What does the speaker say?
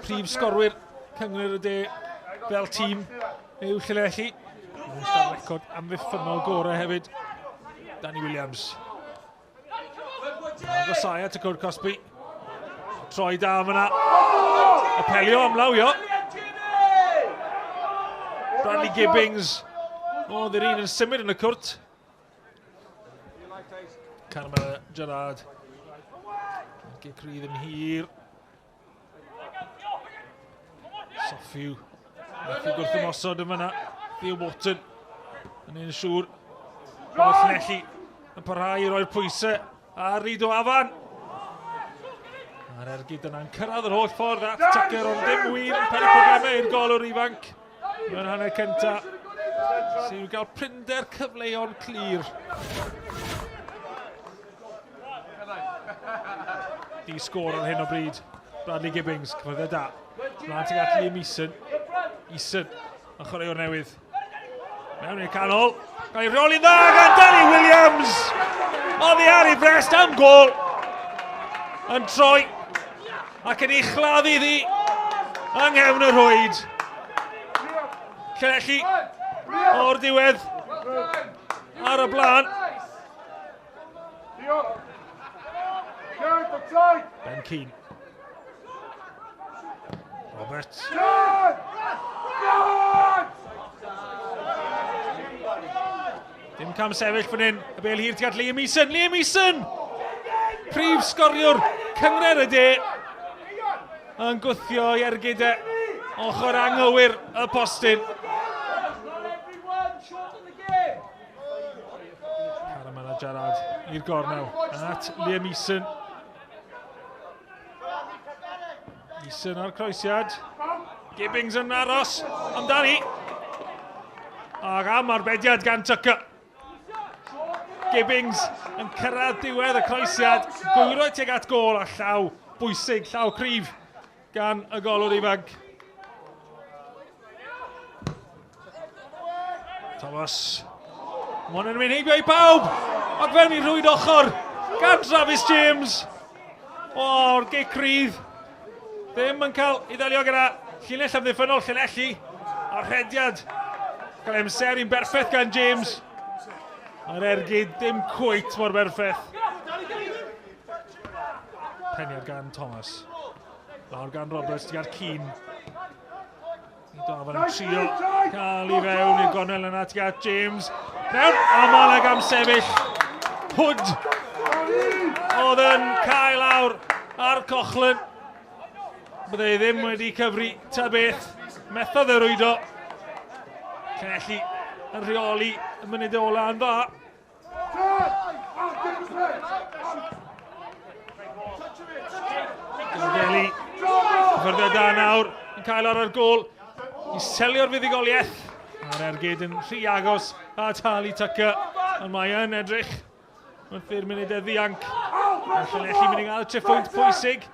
Prif sgorwyr Cyngor y De fel tîm yw Llanelli. Mae'n record amddiffynnol gorau hefyd. Danny Williams. Agosau at y cwrdd cosbi. Troi da fyna. Apelio am lawio. Bradley Gibbings. Oedd yr un yn symud yn y cwrt. Carmel Gerard. Gic rydd yn hir. Soffiw. Methu gwrth ymosod yn fyna. Theo Wharton yn un siŵr. Bod Llanelli yn parhau i roi'r pwysau ar Rido Afan. A'r ergyd yna'n cyrraedd yr holl ffordd at Tucker, ond dim wir yn peri problemau i'r golwr ifanc. Mewn hanner cynta, sy'n cael prinder cyfleon clir. Di sgôr ar hyn o bryd. Bradley Gibbings, cyffyrddiad da. Mlaen tuag at Liam Eason. Eason, yn chwaraewr newydd. Mewn i'r canol. Gael ei reoli'n dda gan Danny Williams. Oddi ar ei frest am gol. Yn troi ac yn ei chladdu ddi yng nghefn y rhwyd. Llanelli o'r diwedd ar y blaen. Ben Keane. Roberts. Dim cam sefyll fan hyn. Y bel hir tuag at Liam Eason. Liam Eason! Prif sgoriwr Cyngred y De yn gwthio i ergyd e ochr anghywir y postyn. Caramel a Gerard i'r gornel at Liam Eason. Eason ar croesiad. Gibbings yn aros amdani. Ac am arbediad gan Tucker. Gibbings yn cyrraedd diwedd y croesiad. Gwyro tuag at gôl a llaw bwysig, llaw cryf gan y golwr ifanc. Thomas. Mae yn mynd heibio i bawb. Ac fewn i rwyd ochr gan Travis James. O'r gic rydd. Ddim yn cael ei ddelio gyda llinell amddiffynnol Llanelli. A'r rhediad cael ei amseru'n berffaith gan James. Mae'r ergyd dim cweit mor berffaith. Peniad gan Thomas. Lawr gan Roberts, tuag at Keane. Dafan yn trio cael i fewn i'r gornel yna tuag at James. Mewn, a mae yna gam sefyll. Hood oedd yn cael lawr ar Cochlan. Bydde ei ddim wedi cyfri ta beth. Methodd e rwydo. Llanelli yn rheoli y munudau ola yn dda. Geli, cyffyrddiad da nawr, yn cael ar yr gôl i selio'r fuddugoliaeth. A'r ergyd yn rhy agos at Harley Tucker, ond mae yn edrych wrth i'r munudau ddianc. Mae Llanelli mynd i gael triphwynt pwysig.